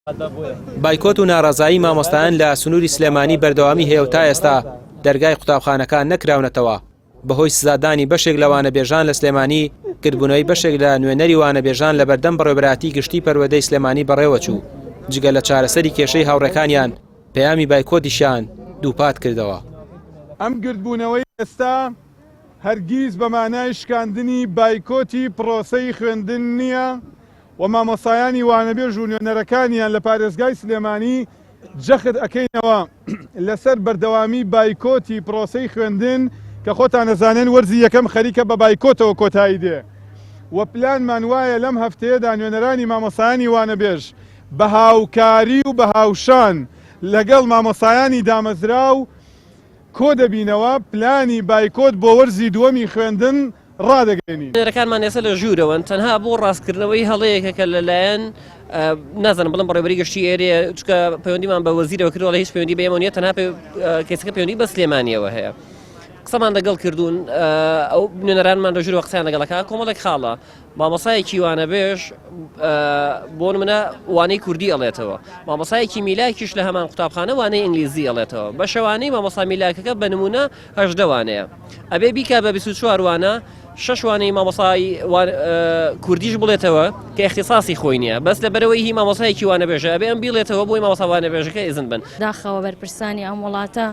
بایکۆت و ناڕەزایی مامۆستایان لە سنووری سلێمانی بەردەوامی هەیە و تا ئێستا دەرگای قوتابخانەکان نەکراونەتەوە بەهۆی سزادانی بەشێک لە وانەبێژان لە سلێمانی گردبوونەوەی بەشێک لە نوێنەری وانەبێژان لە بەردەم بەڕێوەبەرایەتی گشتی پەروەردەی سلێمانی بەڕێوەچوو جگە لە چارەسەری کێشەی هاوڕێکانیان پەیامی بایکۆتیشیان دووپات کردەوە. ئەم گردبوونەوەی ئێستا هەرگیز بە مانای شکاندنی بایکۆتی پڕۆسەی خوێندن نییە و مامۆستایانی وانەبێژ و نوێنەرەکانیان لە پارێزگای سلێمانی جەخت ئەکەینەوە لەسەر بەردەوامی بایکۆتی پرۆسەی خوێندن کە خۆتان ئەزانن وەرزی یەکەم خەریکە بە بایکۆتەوە کۆتایی دێ و پلانمان وایە لەم هەفتەیەدا نوێنەرانی مامۆستایانی وانەبێژ بە هاوکاری و بە هاوشان لەگەڵ مامۆستایانی دامەزراو کۆدەبینەوە پلانی بایکۆت بۆ وەرزی دووەمی خوێندن ڕادەگەیەنین. نوێنەرەکانمان ئێستا لە ژوورەوەن تەنها بۆ ڕاستکردنەوەی هەڵەیەکە کە لەلایەن نازانم بڵم بەڕێوەبەری گشتی ئێرەیە چونکە پەیوەندیمان بە وەزیرەوە کردووە هیچ پەیوەندی بە ئێمە نییە تەنها کەسەکە پەیوەندی بە سلێمانیەوە هەیە قسەمان لەگەڵ کردوون ئەو نوێنەرانمان لە ژوورەوە قسەیان لەگەڵەکە کۆمەڵێک خاڵە مامۆسایەکی وانەبێژ بۆ نمونە وانەی کوردی ئەڵێتەوە مامۆسایەکی میلاکیش لە هەمان قوتابخانە وانەی ئینگلیزی ئەڵێتەوە بە شەوانەی مامۆسا میلاکەکە بە نمونە هەژدە وانەیە ئەبێ بیکا بە 24 وانە شەش وانەی مامۆسای کوردیش بڵێتەوە کە اختصاصی خۆی نییە بەس لە بەرەوەی هی مامۆسایەکی وانەبێژە ئەبێ ئەم بیڵێتەوە بۆی مامۆسا وانەبێژەکە ئیزن بن. داخەوە بەرپرسانی ئەم وڵاتە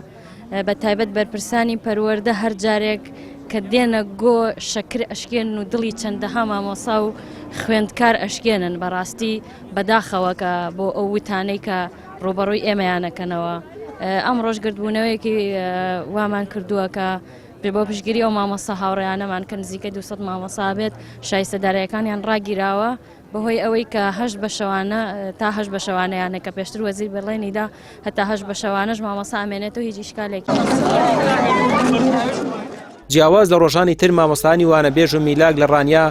بە تایبەت بەرپرسانی پەروەردە هەر جارێک کە دێنە گۆ شەکر ئەشکێنن و دڵی چەندەها مامۆسا و خوێندکار ئەشکێنن بەڕاستی بەداخەوە کە بۆ ئەو وتانەی کە ڕوبەڕووی ئێمەیانەکەنەوە ئەم ڕۆژ گردبوونەوەیەکی وامان کردووە کە بۆ پشگیری ئەو مامۆستا هاوڕێیانەمان کە نزیکە 200 مامۆسا بێت شایستە دارایەکانیان ڕاگیراوە بەهۆی ئەوەی کە هەشت بە شەوانە تا هەشت بە شەوانەیانە کە پێشتر وەزیر بەڵێنی دا هەتا هەشت بە شەوانەش مامۆستا ئەمێنێتەوە هیچ ئیشکالێکی جیاواز لە ڕۆژانی تر مامۆستایانی وانەبێژ و میلاک لە ڕانیە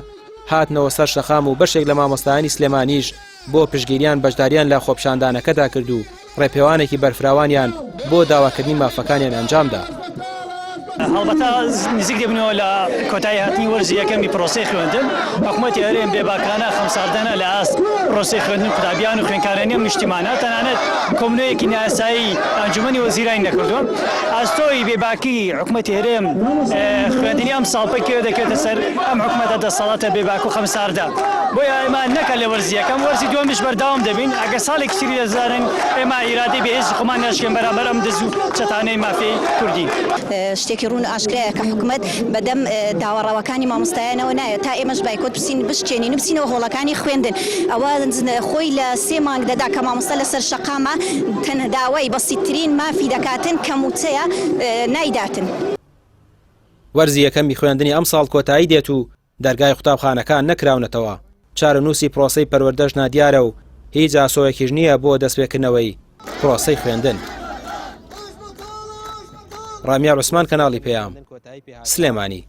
هاتنەوە سەر شەقام و بەشێک لە مامۆستایانی سلێمانیش بۆ پشتگیریان بەشداریان لە خۆپیشاندانەکەدا کرد و ڕێپێوانێکی بەرفراوانیان بۆ داواکردنی مافەکانیان ئەنجامدا. هەڵبەتە نزیک دەبنەوە لە کۆتایی هاتنی وەرزی یەکەمی پرۆسەی خوێندن، حکومەتی هەرێم بێباکانە خەمساردانە لە ئاست پرۆسەی خوێندن قوتابیان و خوێندکارانی ئەم نیشتیمانە، تەنانەت کۆبوونەوەیەکی نایاسایی ئەنجومەنی وەزیرانی نەکردووە. ئاستۆی بێباکی حکومەتی هەرێم خوێندنی ئەمساڵ پێکەوە دەکەوێتە سەر ئەم حکومەتە دەسەڵاتە بێباک و خەمساردە. بۆیە ئێمە نەکە لە وەرزی یەکەم، وەرزی دووەمیش بەردەوام دەبین، ئەگەر ساڵێکی تری دەزانن ئێمە ئیرادەی بەهێزی خۆمان ناشکێن بەرامبەر ئەم دز و چەتانەی مافیای کوردی. شتێکی ڕوون و ئاشکرایە کە حکومەت بەدەم داوا ڕەواکانی مامۆستایانەوە نایەت تا ئێمەش بایکۆت بچین بشکێنین و بچینەوە هۆڵەکانی خوێندن ئەوە خۆی لە سێ مانگ دەدا کە مامۆستا لەسەر شەقامە تەنها داوای بەسیتترین مافی دەکاتن کە مووچەیە نایداتن. وەرزی یەکەمی خوێندنی ئەمساڵ کۆتایی دێت و دەرگای قوتابخانەکان نەکراونەتەوە، چارەنووسی پرۆسەی پەروەردەش نادیارە و هیچ ئاسۆیەکیش نییە بۆ دەستپێکردنەوەی پرۆسەی خوێندن. ڕامیار عوسمان کەناڵی پەیام، سلێمانی.